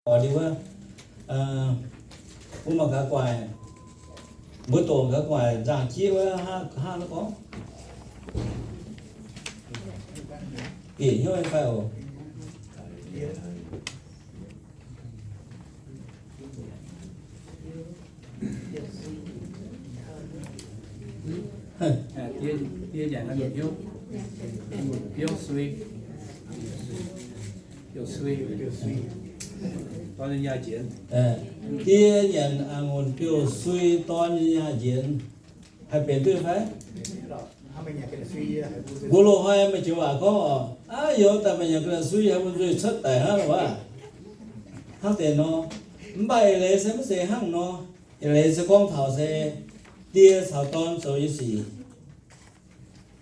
Oc, liuz wuov, mbuo mangc gaax gu'nguaaic, mbuo doqc gaax gu'nguaaic nzangc-jieqv wuov hnangv naaiv gorngv, bieqc hnyouv nyei fai oc. Diev nyanc a'ngunc biouv sui, biouv sui, dorn nyei nyaah njienx. Diev nyanc a'ngunc biouv sui, dorn nyei nyaah njienx. Haih benx duqv fai? Mbuo loz-hnoi maaih joux waac gorngv oc, aav, youz daaih maaih nyanc ga'naaiv sui, haih mbuo nzuih cuotv daic hnangv loh aav. Hnangv deix nor. Mv baac eix leiz se maiv zeiz hnangv nor. Eix leiz se gorngv taux se die caux dorn zoux nyei sic.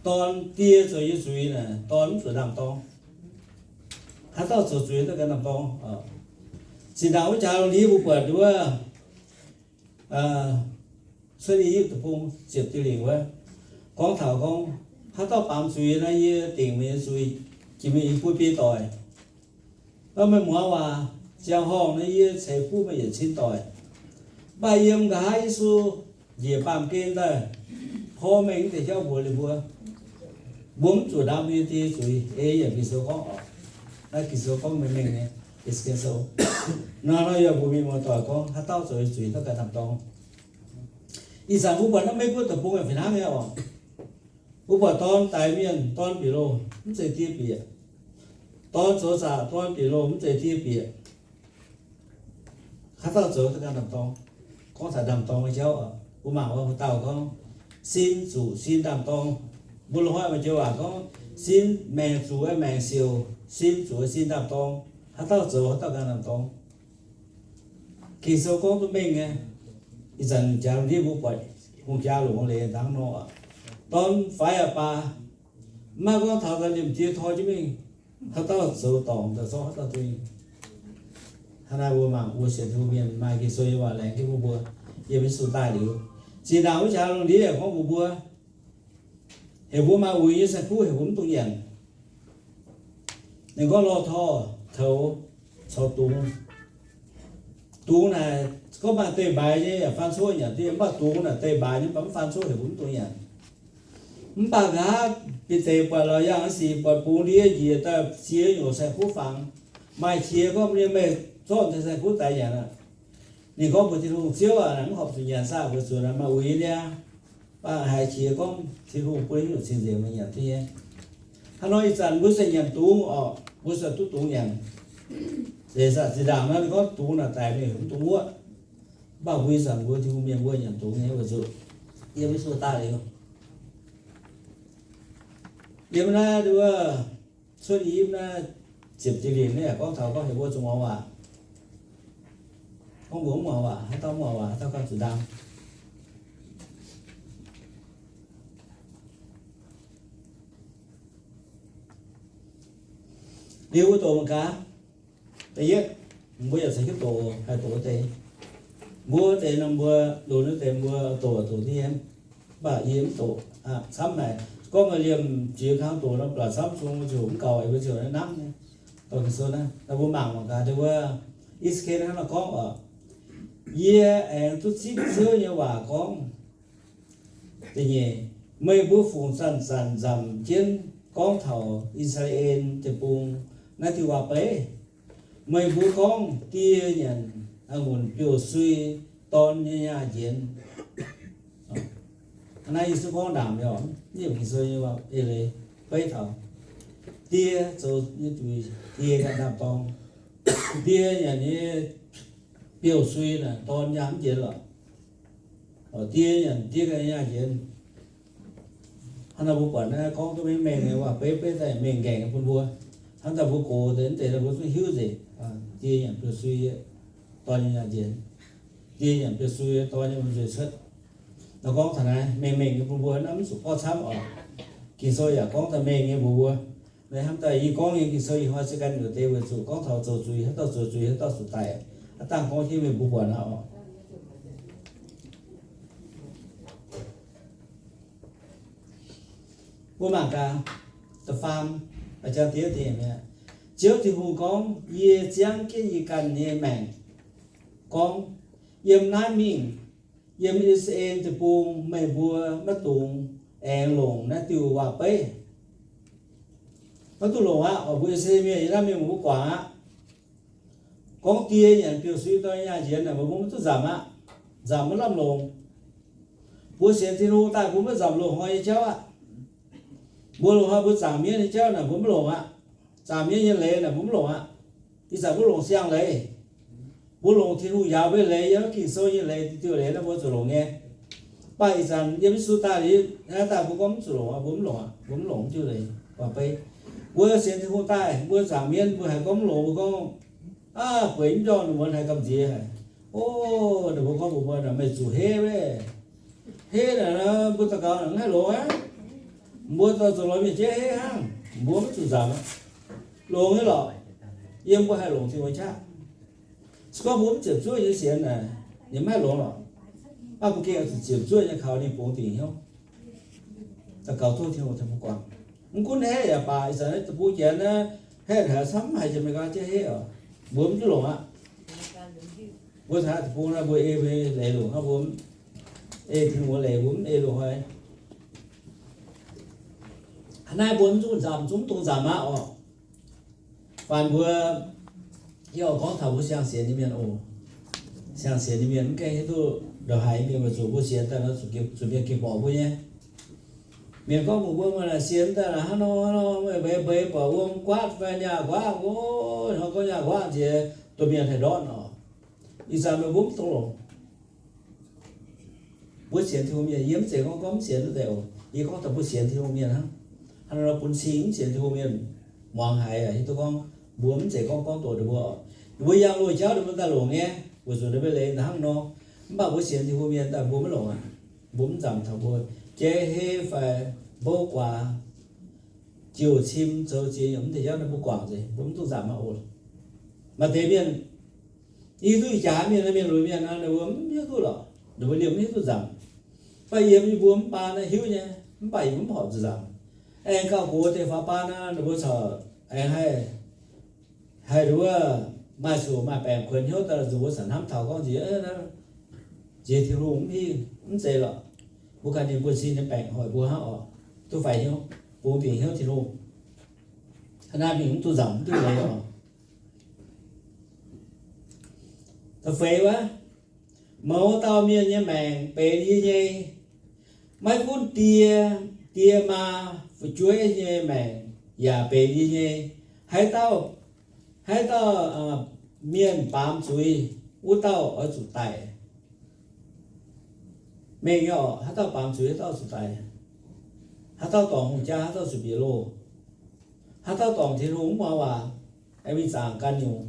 Dorn, die zoux nyei zuiz naaic, dorn mv zuqc ndaam-dorng. Haaix dauh zoux zuiz, haaix dauh ganh ndaam-dorng. Zinh ndaangc wuov jaax lungh ndiev mbuo buatc wuov, Cuotv I^yipv Deic-Bung ziepc diuh lingc wuov, gorngv taux gorngv, haaix dauh baamz zuiz naaiv, yie dingc meih nyei zuiz jiex mingh bun biei doic. Meih muangx waac ziangh horngh naaiv, yie ceix fuqv meih yietc cin doic. Mv baac yiem nqa'haav Yesu njiec baamh gen daaih, porv mengh deix jauv mbuox liuz mbuo, mbuo mv zuqc ndaam mbuo nyei die zuiz. Ei yaac Ging-Sou gorngv oc. Naaiv Ging-Sou gorngv mengh mengh nyei. Is Ging-Sou. Naaiv nor yaac mbuox mienh muoz-doic gorngv, haaix dauh zoux nyei zuiz, haaix dauh ganh ndaam-dorng. Ih zanc mbuo buatc naaiv Meiv Guoqv deic-bung yaac fih hnangv nyei oc. Mbuo buatc dorn daix mienh, dorn bieqc loh, mv zeiz die bieqc. Dorn zoux zaqc, dorn bieqc loh, mv zeiz die bieqc. Haaix dauh zoux, haaix dauh ganh ndaam-dorng. Gorngv taux ndaam-dorng nyei jauv oc, mbuo mangc wuov dauh gorngv, sin zuqc sin ndaam-dorng. Mbuo loz-hnoi maaih joux waac gorngv, sin maengc zuqc maengc siouc, sin zuqc sin ndaam-dorng. Haaix dauh zoux, haaix dauh ganh ndaam-dorng. Ging-Sou gorngv duqv mengh nyei. Ih zanc jaax lungh ndiev mbuo buatc hungh jaa longc leiz hnangv nor, dorn faix yaac baac, maiv gorngv taux daaih liemh jiex tor jienv mingh, haaix dauh zoux dorngc daaih zorqv haaix dauh duqv. Hnangv naaiv mbuo mangc mbuo sienx Tin-Hungh mienh maaih Ging-Sou nyei waac laengz jienv bun mbuo yiem Yesu daaih liuz, zinh ndaangc wuov jaax lungh ndiev yaac gorngv mbuox mbuo, heuc mbuo maaih uix nyei saeng-kuv heuc mbuo mv dungx nyanc. Ninh gorngv lorh torh, toux, caux dungz. Dungz naaic gorngv maaih deic-mbaaix nyei yaac faan cuoqv nyanc dieh, mv baac dungz naaic deic-mbaaix nyei mv baac mv faan cuoqv heuc mbuo mv dungx nyanc. Mv baac nqa'haav Bide buatc laauc yaangh sic buatc bungx ndie njiec daaih ziex nyungc saeng-kuv fangx. Maaih qiex gorngv, Meih zorqv deix saeng-kuv daaih nyanc aqv. Ninh gorngv mbuox Tin-Hungh, Ziouv aac, naaic mv horpc zuqc nyanc saah, weic zuqc naaic maaih uix niaa. Mv baac haiz qiex gorngv Tin-Hungh bun nyungc cing-nzengc meih nyanc duqv nyei. Hnangv nor ih zanc mbuo se nyanc dungz oc, mbuo se duqv dungz nyanc. Zeiz zanc zinh ndaangc nor ninh gorngv dungz naaic daic mingh mv dungx wuov. Mv baac mbuo ih zanc mbuo Tin-Hungh mienh mbuo nyanc dungz nyei weic zuqc yiem Yesu daaih liuz. Yiem naaiv wuov Cuotv I^yipv naaiv ziepc diuh lingc naaiv yaac gorngv taux gorngv heuc mbuo zuqc muangx waac. Gorngv mbuo mv muangx waac, haaix dauh mv muangx waac, haaix dauh ganh zuqc ndaam. Liuz mbuo doqc mangc gaax. Da'yietv, mbuo yaac caux jienv doqc, haih doqc wuov deix. Mbuo wuov deix nor mbuo lunx wuov deix mbuo doqc doqc nyei, mv baac yie mv doqc camv haic. Gorngv maaih liemh jiex kang doqc nor, mv baac camv zungv ziouc mv gaux, mbuo ziouc naaiv nangv nyei. Dorh Ging-Sou naaiv, mbuo mangc mangc gaax, wuov I^saa^laa^en hnangv nor gorngv oc, Yie aengx duqv zipv Ziouv nyei waac gorngv, da'nyeic, meih mbuo fungc zanc-zanc nzamc jienv gorngv taux I^saa^laa^en Deic-Bung naaiv diuh waac-beiv. Meih mbuo gorngv, Die nyanc a'ngunc biouv-sui, dorn nyei nyaah njienx. Naaiv Yesu gorngv ndaamc nyei oc, Ging-Sou nyei eix leiz beiv taux die zoux nyei zuiz, die ganh ndaam-dorng. Die nyanc nyei biouv-sui naaic, dorn nyaah mv njienx lorqc. Die nyanc, die ganh nyaah njienx. Hnangv naaiv mbuo buatc naaiv gorngv duqv mengh mengh nyei waac-beiv, beiv daaih mengh ngaengc bun mbuo. Hnangv daaih mbuo gox deix, deix mbuo zungv hiuv nzengc. Die nyanc biouv-sui, dorn nyei nyaah njienx. Die nyanc biouv-sui, dorn nyei wuom-nzuih cuotv. Naaiv gorngv taux naaiv mengh mengh nyei bun mbuo, naaiv mv zuqc gorngv camv oc. Ging-Sou yaac gorngv daaih mengh nyei mbuox mbuo. Naaiv hnamv daaih yie gorngv nyei Ging-Sou ih hnoi se gan nyuoqc deix weic zuqc gorngv taux zoux zuiz, haaix dauh zoux zuiz, haaix dauh zuqc daic. Aav dangh gorngv jienv mingh mbuo buatc naaiv oc. Mbuo mangc gaax, da'faam, a'jang diev dingc mi'aqv. Ziouv Tin-Hungh gorngv, Yie ziangv jienv yie ganh nyei maengc gorngv, yiem naaiv mingh, yiem I^saa^laa^en Deic-Bung meih mbuo maiv dungx aengx longc naaiv diuh waac-beiv. Maiv duqv longc aqv. Mbuo I^saa^laa^en Mienh yiem naaiv mingh mbuo guangc aqv. Gorngv die nyanc biouv-suiv dorh nyaah njiec naaic, mbuo maiv duqv nzamc aqv. Nzamc maiv lamh longc. Mbuo sienx Tin-Hungh daaih mbuo maiv nzamc loz-hnoi nyei jauv aqv. Mbuo loz-hnoi mbuo zaangc mienv nyei jauv naaic mbuo maiv longc aqv. Zaangc mienv nyei leiz naaic mbuo maiv longc aqv. Ih zanc mbuo longc siang-leiz. Mbuo longc Tin-Hungh njaaux mbuo nyei leiz, yiem Ging-Sou nyei leiz, diuh leiz naaiv mbuo zuqc longc nyei. Mv baac ih zanc yiem Yesu daaih liuz, naaiv daaih mbuo gorngv mv zuqc longc aqv, mbuo mv longc aqv, mbuo mv longc diuh leiz waac-beiv. Mbuo sienx Tin-Hungh daaih, mbuo zaangc mienv mbuo haiz gorngv mv longc, mbuo gorngv, aav, bueix mv njormh ninh mbuo haiz gamh nziex haic. O, ninh mbuo gorngv mbuox mbuo, meih zuqc heiv wuov. Heiv naaic, mbuo daux gaux naaic mv haih longx aqv. Mbuo zuqc longx mingh jeiv heiv hnangv, mbuo maiv zuqc nzamc aqv. Longx nyei lorqc. Yiem mbuo haih longc Tin-Hungh qaqv. Se gorngv mbuo mv ziepc zuoqv nyei sienx naaic, ninh maiv haih longx lorqc. Mv baac mbuo gengh oix zuqc ziepc zuoqv nyei kaux ninh bungx dingc hnyouv, daux gaux tov Tin-Hungh tengx mbuo guangc. Mv gunv heiv yaac baac, ih zanc naaiv deic-bung janx naaiv, heiv haic camv haic, jiex America jiex heiv oc. Mbuo mv duqv longc aqv. Mbuo taux deic-bung naaiv mbuo ei mbuo leiz longc hnangv, mbuo ei Tin-Hungh leiz, mbuo mv ei loz-hnoi. Naaiv mbuo mv zuqc nzamc, zungv mv dungx nzamc aqv oc. Faanh mbuo, yie oix gorngv taux mbuo siang-sienx nyei mienh oc. Siang-sienx nyei mienh mv gaengh hiuv duqv ndongc haaix nyei mienh, weic zuqc mbuo sienx daaih nor zuqc mienh gengh borqc mbuo nyei. Mienh gorngv mbuox mbuo, meih naaic sienx daaih naaic hnangv nor hnangv nor, meih mbeix mbeix buatc wuom nquatv fai nyaah nquaqv, o, hnangv gorngv nyaah nquaqv nziex, domh mienh haih ndortv oc. Ih zanc meih mbuo mv dungx longc. Mbuo sienx Tin-Hungh mienh, yie mv zeiz gorngv gorngv mv sienx wuov deix oc. Yie gorngv daaih mbuo sienx Tin-Hungh mienh hnangv. Hnangv nor bun cing mv sienx Tin-Hungh mienh muangx haiz hiuv duqv gorngv mbuo mv zeiz gorngv gorngv doqc ninh mbuo oc. Ninh mbuo yangh loz-jauv ninh mbuo daaih longc nyei, weic zuqc ninh mbuo leiz daaih hnangv nor. Mv baac mbuo sienx Tin-Hungh mienh daaih mbuo maiv longc aqv. Mbuo mv nzamc taux mbuo jaiv heiv fai mbouv guaax, jiouc cim zoux ziex nyungc mv deix jauv naaiv mbuo guangc nzengc, mbuo mv dungx nzamc aqv oc. Maaih deix mienh, yie duqv ih jaax mienh, mienh lunx mienh nor, ninh mbuo mv hiuv duqv lorqc, ninh mbuo liemh mv hiuv duqv nzamc. Mv baac yie mbuo mv baan naaiv hiuv nyei, mv baac yie mbuo mv horpc zuqc nzamc. Aengx gauh gox deix faaux baan nor, ninh mbuo corc aengx haih, haih nduov maaih soc maaih baengc kuonx hnyouv daaih, zuqc mbuo zanc hnamv taux gorngv nziex, nziex Tin-Hungh mv hingh, mv zeiz lorqc. Mbuo ganh nyei buonv-sin nyei baengc hoic mbuo hnangv oc. Duqv faix hnyouv, bungx dingc hnyouv Tin-Hungh. Hnangv naaiv mingh mv duqv nzamc mv duqv leiz oc. Da'feix wuov, mouz dauh mienh nyei maengc benx yie nyei. Maiv gunv die, die maa, fu'jueiv nyei maengc yaac benx yie nyei. Haaix dauh, haaix dauh mienh baamz zuiz, wuov dauh oix zuqc daic. Mengh nyei oc, haaix dauh baamz zuiz, haaix dauh zuqc daic. Haaix dauh dorngc hungh jaa, haaix dauh zuqc bieqc loh. Haaix dauh dorngc Tin-Hungh mv muangx waac, aengx mingh zaangc gan nyungc.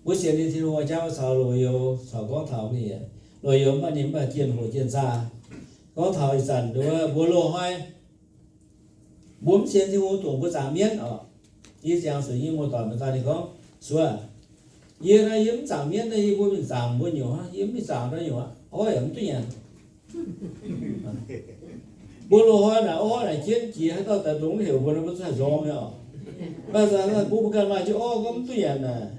Mbuo sienx ninh Tin-Hungh jaa, mbuo caux loz-youz corc gorngv taux mbuo nyei loz-youz, mv baac ninh mv baac jienh hoc jienh zaah. Gorngv taux ih zanc nduov mbuo loz-hnoi, mbuo mv sienx Tin-Hungh dongc mbuo zaangc mienv oc. Yie ziangh zuqc nyei muoz-doic mbuo daaih ninh gorngv, Suov, yie naaiv yie mv zaangc mienv, naaiv yie mbuo mingh zaangc mbuo nyungc aqv, yie mv mingh zaangc naaiv nyungc aqv, orv yaac mv duqv nyanc. Mbuo loz-hnoi naaic orv naaic jienv jiex, haaix dauh daaih dongh heuc mbuo nor, mbuo zuqc haih nzorng nyei oc. Mv baac haaix dauh bun mbuo ganh maaih jienv orv gorngv mv duqv nyanc naaic,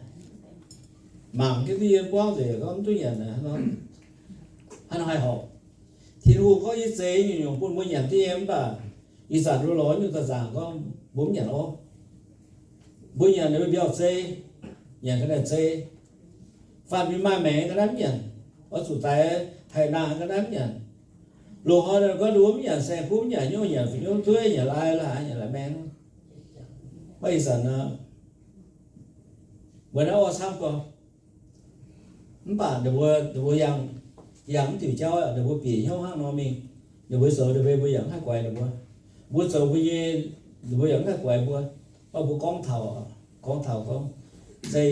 mangc jienv duqv yie buangv nzengc gorngv mv duqv nyanc naaic. Hnangv nor haih horpc. Tin-Hungh gorngv yie zeix nyungc-nyungc bun mbuo nyanc deix nyei, mv baac ih zanc loz-hnoi nyungc daaih zaangc gorngv mbuo mv nyanc orv. Mbuo nyanc mbiauz-zei, nyanc ga'naaiv-zei. Faanh mingh maaih maengc ga'naaiv mv nyanc, oix zuqc daix haih nangh ga'naaiv mv nyanc. Loz-hnoi nor gorngv nduov mv nyanc saeng-kuv, mv nyanc nyouv, nyanc fu'nyuv dueiv, nyanc lai laaix, nyanc lai maeng. Mv baac ih zanc nor, mbuo naaiv orv camv gorx. Mv baac ninh mbuo, ninh mbuo yangh, yangh mv diuc jauv, ninh mbuo bieqc hnyouv hnangv nor mingh. Ninh mbuo zoux ninh mbuo, mbuo yaac mv haih guaix ninh mbuo. Mbuo zoux mbuo nyei, ninh mbuo yaac mv haih guaix mbuo. Mv baac mbuo gorngv taux, gorngv taux gorngv, zei,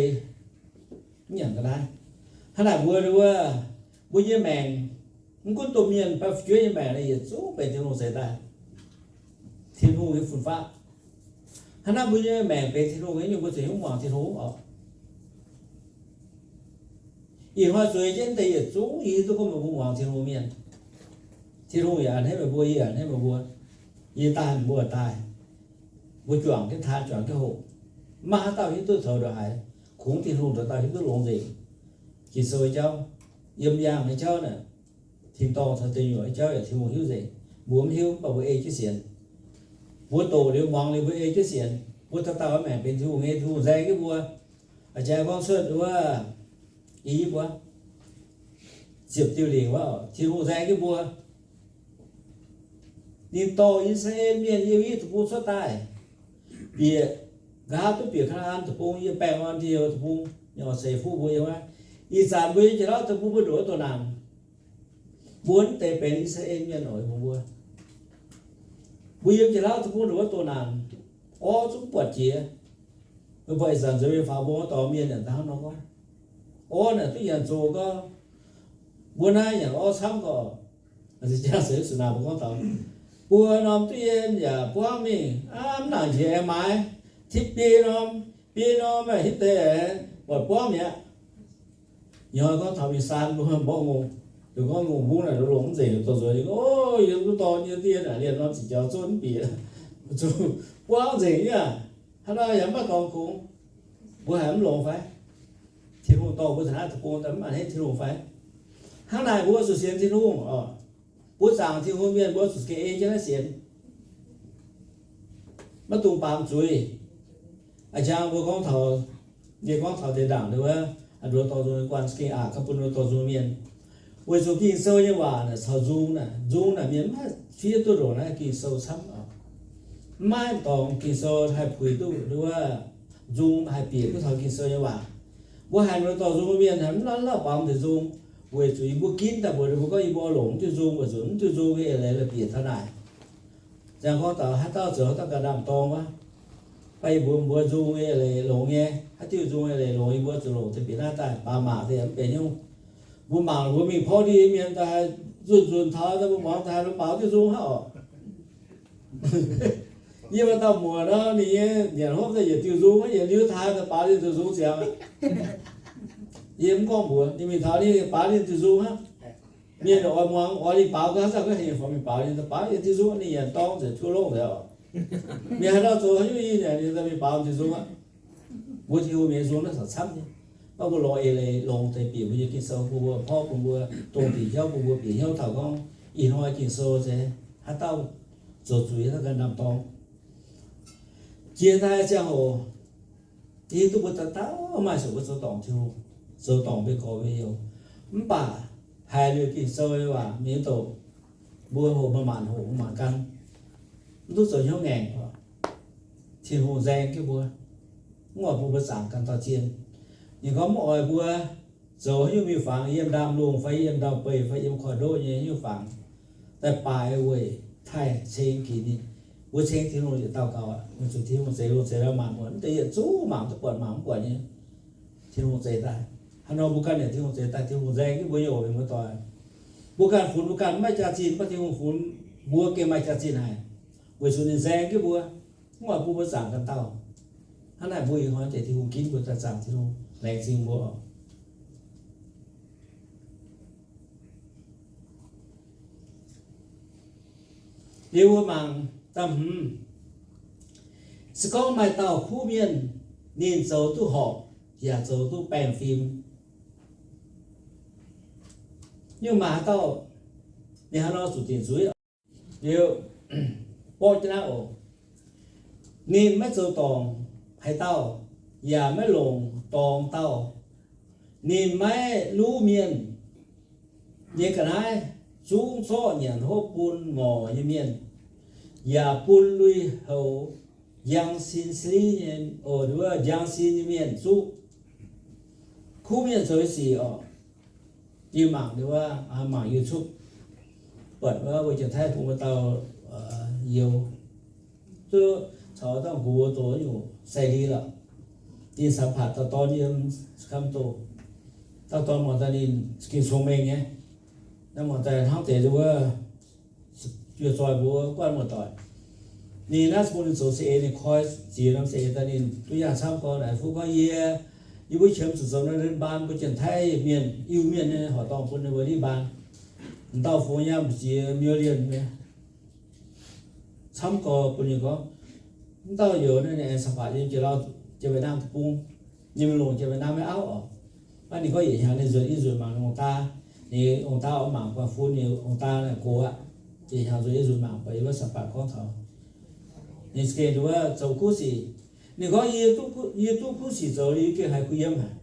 mv nyanc ga'naaiv. Hnangv naaic mbuo, mbuo, mbuo nyei maengc, mv gunv domh mienh fai fu'jueiv nyei maengc, yietc zungv benx Tin-Hungh zeix daaih. Tin-Hungh nyei fun-faqv. Hnangv naaiv mbuo nyei maengc benx Tin-Hungh nyei, mbuo zuqc hiuv muangx Tin-Hungh oc. Ih hnoi zueiz jienv deix yietc zungv yie hiuv duqv gorngv meih mbuo muangx Tin-Hungh mienh. Tin-Hungh yaac a'hneiv meih mbuo, yie yaac a'hneiv meih mbuo. Yie daaih, mbuo daaih. Mbuo juangc jienv taan, juangc jienv hoqc. Maiv maaih haaix dauh hiuv duqv taux ndongc haaix. Kungx Tin-Hungh nduqc dauh hiuv duqv longx nzengc. Ging-Sou nyei jauv, yiem yaangh nyei jauv naaic, tin-dorngh caux deic nyuoqc nyei jauv yaac Tin-Hungh hiuv nzengc. Mbuo mv hiuv, mv baac mbuo ei jienv sienx. Mbuo doqc liuz muangx liuz mbuo ei jienv sienx, mbuo dauh dauh maengc benx Tin-Hungh nyei, Tin-Hungh nzaeng jienv mbuo. A'jang gorngv cuotv wuov, i mbuo ziepc diuh lingc wuov, Tin-Hungh nzaeng jienv mbuo. Ninh dorh I^saa^laa^en Mienh yiem Yiv^tc Deic-Bung cuotv daaih, bieqc nqa'haav duqv bieqc Kaa^naa^an Deic-Bung, yiem baengh orn Ndiuh Deic-Bung, nyei orv ceix fuqv mbuo yiem wuov. Ih zanc mbuo yiem jiex lauv deic-bung mbuo ndoqc wuov doh naanc, mbuo mv deix benx I^saa^laa^en Mienh oc, mbuo mbuo yiem jiex lauv deic-bung ndoqc wuov doh naanc, orv zungv buatc jiex. Mbuo ih zanc nzuonx mingh faaux mbuo wuov dorngx mienh yaac hnangv nor gorngv, orv naaic duqv nyanc zoqc gorngv, mbuo naaiv nyanc orv camv gorqv, jaa seix su naanc mbuo gorngv taux, buo norm duqv yiem yaac buangv mingh, mv nangc njiec aengx maaiz, tipv biei norm, biei norm aeqv, hitv deix aengx buatc buangv mi'aqv. Ih hnoi gorngv taux mingh saan mbuo mborqv ngongh, liuz gorngv ngongh mbungv naaic longc mv nzengc, dorh nzuonx, o, yiem duqv dorh nyei dien naaic liemh norm ziqc jaux zunv mv bieqc, zuqc buangv nzengc nyei aqv. Hnangv naaic yaac mv maaih dorngx kungx, mbuo haiz mv longx fai? Tin-Hungh dorh mbuo taux naaiv deic-bung daaih mv maaih hnangv Tin-Hungh fai? Hnangv naaic mbuo zuqc sienx Tin-Hungh oc. Mbuo zaangc Tin-Hungh mienh mbuo zuqc gengh ei jienv naaiv sienx, maiv dungx baamz zuiz. A'jang mbuo gorngv taux, yie gorngv taux deix ndaangc wuov, nduov dorh nzung guanh gengh aqc ganh bun nduov dorh nzung mienh. Weic zuqc Ging-Sou nyei waac naaic caux nzung naaic, nzung naaic mienh mv haih fiev duqv ndongc naaiv Ging-Sou camv oc. Mv maaih dorngx Ging-Sou haih puix duqv wuov, nzung haih bieqc duqv taux Ging-Sou nyei waac. Mbuo haiz nduov dorh nzung mienh haiz mv lauh lauh baamz deix nzung, weic zuqc yie mbuo ginv daaih mbuox ninh mbuo gorngv yie mbuo longc mv diuh nzung weic zuqc mv diuh nzung nyei eix leiz la'bieqc taux naaic. Ziangh gorngv taux haaix dauh zoux haaix dauh ganh ndaam-dorng wuov, baac yie mbuo mbuox nzung nyei eix leiz longx nyei, haaix diuh nzung eix leiz longx yie mbuo zuqc longc deix bieqc naaiv daaih, baamz maac deix mv benx hnyouv. Mbuo mangc mbuo mingh porv ndie mienh daaih nzuonx nzuonx taux daaih mbuo muangx daaih mv baaux diuh nzung hnangv oc. Yie maaih dauh muoc nor, ninh nyei nyanc hopv daaih yietc diuh nzung, yietc liuz taux daaih baaux diuh nzung ziangx. Yie mv gorngv mbuox ninh mingh taux ninh baaux ninh diuh nzung hnangv. Mienh oix muangx oix ninh baaux gau, haaix zanc ga'hlen fai mingh baaux ninh, baaux yietc diuh nzung ninh nyanc dorng nzengc, tiuv longv nzengc oc. Mienh haaix dauh zoux haaix nyungc yie nyanc ninh daaih mingh baaux diuh nzung aqv. Mbuo Tin-Hungh mienh nzung naaiv corc camv nyei. Mv baac mbuo longc eix leiz longc deix bieqc mbuo nyei Ging-Sou bun mbuo porv bun mbuo, dongh bieqc hnyouv bun mbuo bieqc hnyouv taux gorngv ih hnoi Ging-Sou se haaix dauh zoux zuiz haaix dauh ganh ndaam-dorng. Jiex daaih ziangh hoc, hiuv duqv mbuo dauh dauh maaih ziouc mbuo zoux dorngc Tin-Hungh, zoux dorngc mbuo gorx mbuo youz. Mv baac haiz liuz Ging-Sou nyei waac mienh doqc, mbuo hoqc maaih maanc hoqc maaih maanc gan, mv duqv zoux hnyouv ngaengc. Tin-Hungh nzaeng jienv mbuo, mv oix bun mbuo zaangc ganh dauh zien. Ninh gorngv mv oix mbuo zoux haaix nyungc miuc-fangx, yiem ndaamv-lungh fai yiem ndau-beih fai yiem korv-ndoqv nyei haaix nyungc fangx, daaih baaix weic taaih ceng ginx ninh. Mbuo ceng Tin-Hungh yietc dauh gaux aqv. Weic zuqc Tin-Hungh zeix lungh zeix ndau mangc muonc, mv deix yietc zungv mangc duqv buatc mangc mv buatc nyei. Tin-Hungh zeix daaih. Hnangv nor mbuo ganh yaac Tin-Hungh zeix daaih, Tin-Hungh nzaeng jienv mbuo nyei oc, mienh muoz-doic. Mbuo ganh funx mbuo ganh maiv jaax-zinh, mv baac Tin-Hungh funx mbuo gengh maaih jaax-zinh haic. Weic zuqc ninh nzaeng jienv mbuo, mv oix bun mbuo zaangc ganh dauh. Hnangv naaic mbuo ih hnoi deix Tin-Hungh ginv mbuo daaih zaangc Tin-Hungh, laengz zingh mbuo oc. Liuz mbuo mangc da'hmz, se gorngv maaih dauh kuv mienh, ninh zoux duqv horpc yaac zoux duqv baengh fim, nyungc maaih haaix dauh, ninh haaix nor zuqc dingc zuiz? Liuz, borqv jienv naaiv oc. Ninh maiv zoux dorngc haaix dauh, yaac maiv longc dorngx dauh. Ninh maiv luv mienh nyei ga'naaiv, zungv zorqv nyanc hopv bun ngorc nyei mienh, yaac bun lui-houx njang sin sliv nyei, o, wuov njang sin nyei mienh zuqv. Kuv mienh zoux nyei sic oc. Yie mangc wuov, mangc YouTube, buatc wuov mbuo Janx-Taiv bun wuov dauh youz, duqv caux dauh nqox zoux nyungc sai-li lorqc. Ninh สัมภาษณ์ dauh dorn yiem สแกรมเบิล โกลด์. Dauh dorn muangx daaih ninh gengh cong-mengh nyei. Naaiv muangx daaih hnangv deix wuov, juoz zoih mbuo guanh muoz-doic. Ninh naaiv bun ninh zoux C A, ninh koi ziex norm C A daaih, ninh duqv yaangh camv gorngv naaic fuqv gorngv, yie, yie mbuo qiemx zuqc zoux naaiv รัฐบาล mbuo Janx-Taiv mienh, Iu-Mienh nyei horqc dorngh bun ninh mbuo รัฐบาล. M'dauh fungx yangh m'ziex million nyei. Camv gorx bun ninh gorngv, m'dauh youz naaiv ninh aengx สัมภาษณ์ yiem jiex lauh Janx-Việt Nam deic-bung, ninh mingh longc Janx-Việt Nam nyei auv oc. Hnangv ninh gorngv yietc hnyangx ninh nzuonx, ninh nzuonx mangc ninh ong-daa, ninh ong-daa oix mangc buatc fun ninh ong-daa naaic gox aqv. Yietc hnyangx nzuonx yie nzuonx mangc buatc yiem wuov Saah Baac gorngv taux ninh za'gengh wuov zoux kuv sic. Ninh gorngv, yie duqv kuv sic zoux, yie gengh haiz kuh yiem haic.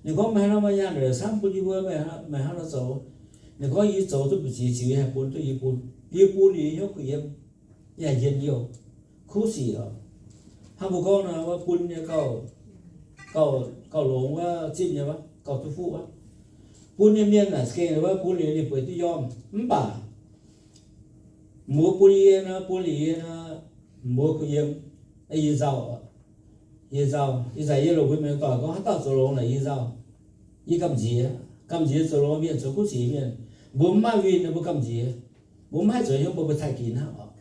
Ninh gorngv, meih haaix nor maaih nyaanh lorqc, camv bun yie mbuo, meih hnangv nor zoux. Ninh gorngv, yie zoux duqv mbu'ziex ziux, yie haih bun duqv yie bun. Yie bun liuz yie hnyouv kuh yiem, yaac njien-youh, kuv sic oc. Hnangv mbuo gorngv nor, wuov bun nyei gauh, gauh longx wuov, zipv nyei wuov, gauh duqv fuqv wuov. Bun nyei mienh naaic za'gengh wuov bun liuz ninh bueix duqv njormh. Mv baac mbuo bun yie nor, bun liuz yie nor, mbuo kuh yiem, yie nzauh, yie nzauh. Ih zanc yie longc mbuo mienh doic gorngv haaix dauh zoux longx naaic yie nzauh. Yie gamh nziex, gamh nziex zoux longx mienh, zoux kuv sic mienh. Mbuo mv maaih win nor mbuo gamh nziex. Mbuo mv haih zoux hnyouv mbuo, mbuo taaih ginx hnangv oc.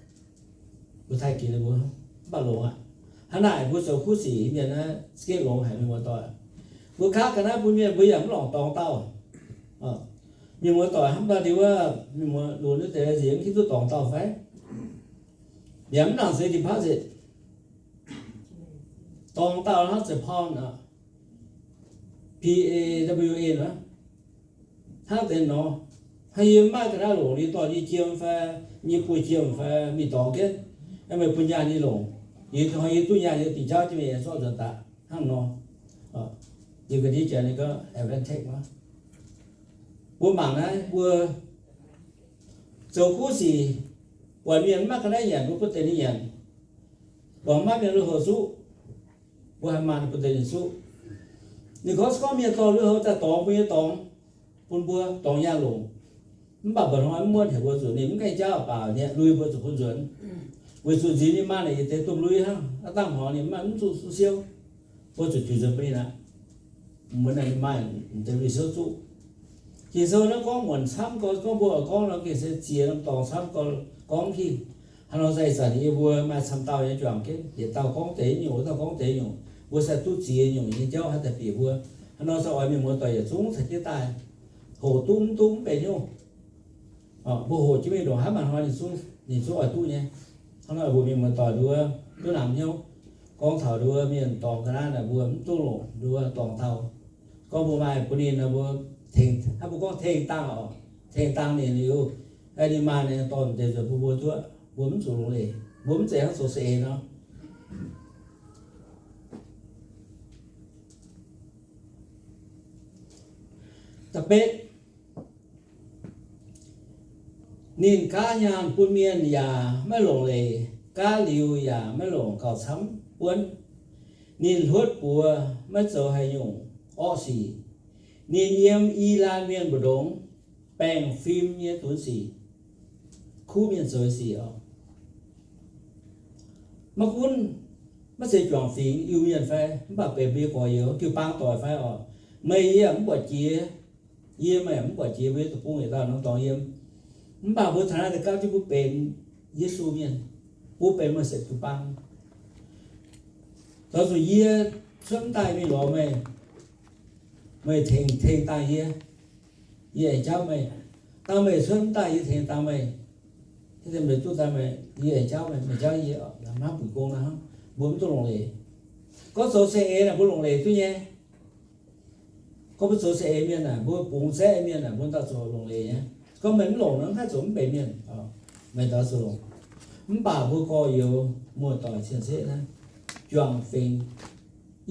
Mbuo taaih ginx mbuo mv baac longx aqv. Hnangv naaic mbuo zoux kuv sic mienh naaiv za'gengh longx haic mienh muoz-doic. Mbuo kaav ga'naaiv bun mienh mbuo yaac mv longc dorngx dauh. Mienh muoz-doic hnamv daaih liuz wuov, mienh muoz lunx naaiv deix nziex mv hiuv duqv dorngx dauh fai? Yaac mv nangc zeix deposit. Dorngx dauh hnangv zeix pawn, P A W N, hnangv deix nor. Hnangv yie mv maaih ga'naaiv longc, yie dorh yie jiem fai, yie buo jiem fai mingh dorngx jienv, meih bun nyaanh yie longc, yie hnoi yie duqv nyaanh yie bieqc jauv jienv mingh zorqv nzuonx daaih hnangv nor. Yie ga'ndiev jiex ninh gorngv advantage wuov. Mbuo mangc naaiv mbuo zoux kuv sic, buatc mienh mv maaih ga'naaiv nyanc, mbuo bun deix ninh nyanc. Buatc mv maaih mienh lui-houx zuqv, mbuo haih maan bun deix ninh zuqv. Ninh gorngv se gorngv mienh dorh lui-houx daaih dorngx mbuo nyei dorngx, bun mbuo dorngx nyaanh longc. Mv baac mba'hnoi mv muonv heuc mbuo zuqc ninh mv gaengh jauv baac ninh lui mbuo zuqc bun nzuonx. Weic zuqc nziex ninh maan naaic yietc deix domh lui hnangv, aav dangh hngorx ninh mv maaih mv zuqc siou, mbuo zuqc tiux nzuonx bun ninh aqv. Mbuo naaic ninh maaih deix lui siou zuqv. Ging-Sou naaiv gorngv muonc camv gorx, gorngv mbuo oix gorngv nor gengh se ziex norm dorngx camv gorx gorngv hingh. Hnangv nor se ih zanc yie mbuo maaih camv dauh nyei juangc jienv, yietc dauh gorngv deix nyungc, wuov dauh gorngv deix nyungc, mbuo se duqv ziex nyungc nyei jauv haih daaih bieqc mbuo. Hnangv nor se oix mienh muoz-doic yietc zungv caux jienv daaih hoqc duqv mv duqv mv benx hnyouv. Mbuo hoqc jienv mingh ndongc haaix maaih hnoi ninh zungv, ninh zungv oix duqv nyei. Hnangv nor mbuo mienh muoz-doic nduov duqv namx hnyouv gorngv taux nduov mienh dorngx ga'naaiv naaic mbuo mv duqv longc nduov dorngx dauh. Gorngv mbuo maaih bun ninh nor mbuo tengx, hnangv mbuo gorngv tengx dangh oc, tengx dangh ninh liuz, ninh maaih ninh dorh deix nzuonx bun mbuo zuqv, mbuo mv zuqc longx leiz, mbuo mv zeiz hnangv zoux saeng-eix nor. Da'betv, ninh gaav nyaanh bun mienh yaac maiv longc leiz, gaav liuz yaac maiv longc gauh camv buonv. Ninh hluotv buoz maiv zoux haaix nyungc orqv sic. Ninh yiem i laanh mienh mbu'ndongx baengh fim nyei dunx sic. Kuv mienh zoux nyei sic oc. Maiv gunv, maiv zeiz juangc fingx Iu-Mienh fai, mv baac benx mbuo nyei gorx-youz jiu-baang doic fai oc, meih yie mv buatc jiex. Yie meih mv buatc jiex, mbuo nyei deic-bung yietc dauh norm dorngx yiem. Mv baac mbuo taux naaiv deix gapv jienv mbuo benx Yesu mienh, mbuo benx meih setv jiu-baang. Zoux zuqc yie cuotv mv daaih mingh lorz meih, meih tengx, tengx dangh yie, yie aengx jauv meih. Dangh meih cuotv mv daaih, yie tengx dangh meih. Meih duqv dangh meih, yie aengx jauv meih, meih jauv yie, hnangv buic gong nor hnangv. Mbuo mv duqv longc leiz. Gorngv zoux saeng-eix naaic mbuo longc leiz duqv nyei. Gorngv mbuo zoux saeng-eix mienh naaic, mbuo bungx zaeqv mienh naaic, mbuo dauh zoux longc leiz nyei. Gorngv meih mv longc nor, mv haih zoux mv benx mienh. Meih dauh zuqc longc. Mv baac mbuo gorx-youz muoz-doic cien-ceqv naaiv, juangc fingx,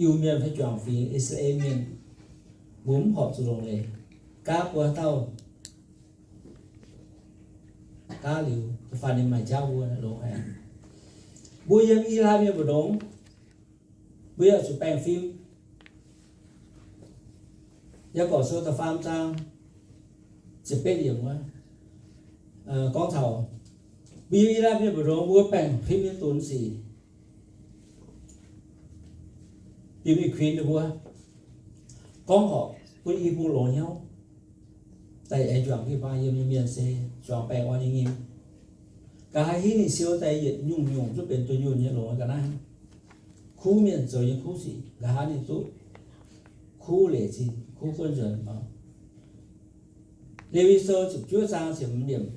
Iu-Mienh fai juangc fingx I^saa^laa^en Mienh, mbuo mv horpc zuqc longc leiz. Gaav buo dauh, gaav liuz, da'faanh ninh maaih jauv mbuo longx haic. Mbuo yiem I^saa^laa^en Mienh mbu'ndongx, mbuo yaac zuqc baengh fim. Yaagorpc Sou da'faam zaang ziepc betv yiemc wuov, gorngv taux mbuo yiem I^saa^laa^en Mienh mbu'ndongx mbuo baengh fim nyei dunx sic, bieqc mingh kuinx ninh mbuo, gorngv horpc bun i bung longx hnyouv. Daaih aengx juangc jiu-baang yiem nyei mienh se juangc baengh orn nyei nyim. Nqa'haav hingv ninh siou daaih yietc nyungc-nyungc zungv benx dunh yunh nyei longx ga'naaiv. Kuv mienh zoux nyei kuv sic, nqa'haav ninh duqv kuv leic zingh, kuv guon nzuonx. Lewi Sou ziepc juov zaang ziepc hmz yiemc